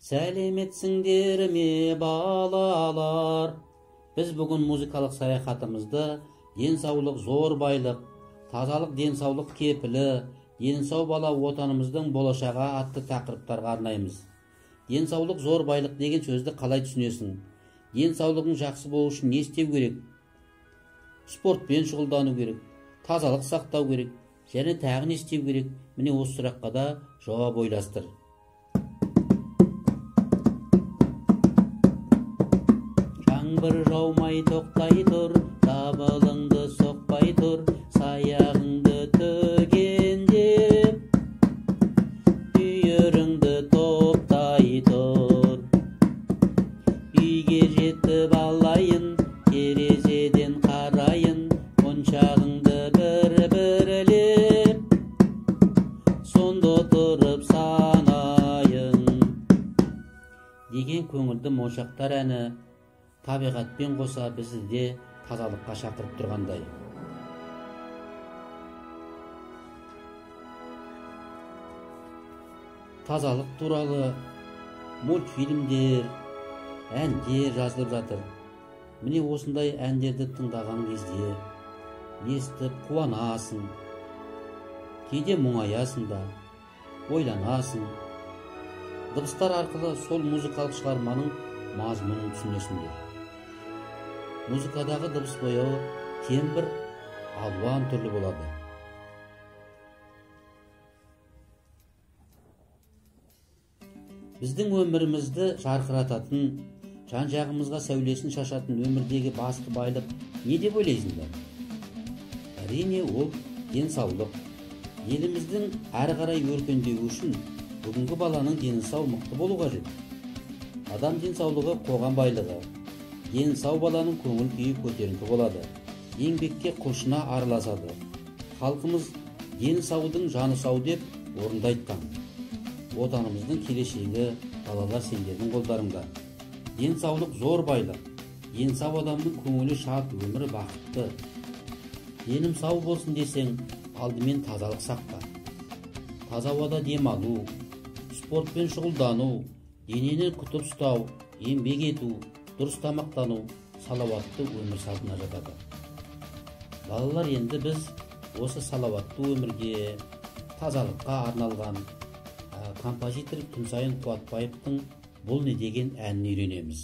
Сәлеметсіңдер ме, балалар? Біз бүгін музыкалық саяхатымызды денсаулық зор байлық, тазалық денсаулық кепілі, дені сау бала отанымыздың болашағы атты тақырыптарға арнаймыз. Денсаулық зор байлық деген сөзді қалай түсінесің? Денсаулығың жақсы болу үшін не істеу керек? Спортпен шұғылдану керек, тазалық сақтау керек, және тағы не істеу керек? Міне осы сұраққа да жауап ойластыр. Жаңбыр жаумай тоқтай тұр, дабылыңды соқпай тұр, саяғыңды түгендеп, үйіріңді топтай тұр. Үйге жетіп алайын, терезеден қарайын, моншағыңды бір-бірлеп, сонда тұрып санайын. Деген көңілді моншақтар әні табиғатпен қоса бізді де тазалыққа шақырып тұрғандай. Тазалық туралы мультфильмдер, әндер жазылып жатыр. Міне осындай әндерді тыңдаған кезде естіп қуанасың, кейде мұңаясың да, ойланасың. Дыбыстар арқылы сол музыкалық шығарманың мазмұнын түсінесіңдер. Музыкадағы дыбыс бояуы тембр алуан түрлі болады. Біздің өмірімізді жарқырататын, жан-жағымызға сәулесін шашатын өмірдегі басты байлық не деп ойлайсыңдар? Әрине, ол денсаулық. Еліміздің әрі қарай өркендеуі үшін бүгінгі баланың дені сау, мықты болу қажет. Адам денсаулығы қоғам байлығы. Дені сау баланың көңіл күйі көтеріңкі болады. Еңбекке құлшына араласады. Халқымыз дені саудың жаны сау деп орынды айтқан. Отанымыздың келешегі балалар сендердің қолдарыңда. Денсаулық зор байлық. Дені сау адамның көңілі шат, өмірі бақытты. Денім сау болсын десең, алдымен тазалық сақта. Таза ауада дем алу, спортпен шұғылдану, денені күтіп ұстау, еңбек ету, дұрыс тамақтану салауатты өмір салтына жатады. Балалар, енді біз осы салауатты өмірге, тазалыққа арналған композитор Күнсайын Қуатбаевтың «Бұл не» деген әнін үйренеміз.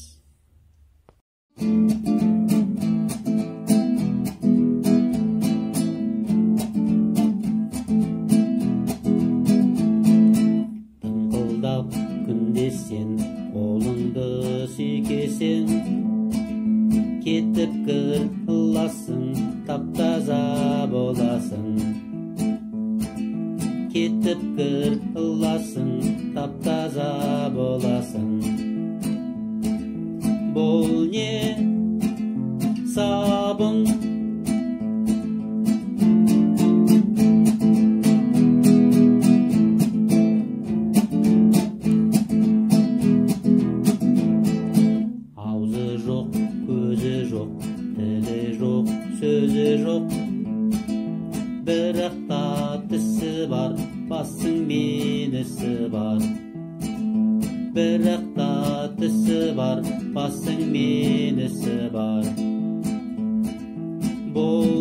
Дыңқылдап күнде сен қолыңды сүйкесең, кетіп кір ыласың, тап-таза боласың. Кетіп кір ыласың, тап-таза боласың. Бұл не сабын? Аузы жоқ, көзі жоқ, тілі жоқ, сөзі жоқ, бірақ та тісі бар, басыңмен ісі бар. Бірақ та тісі бар, басыңмен ісі бар. Бұл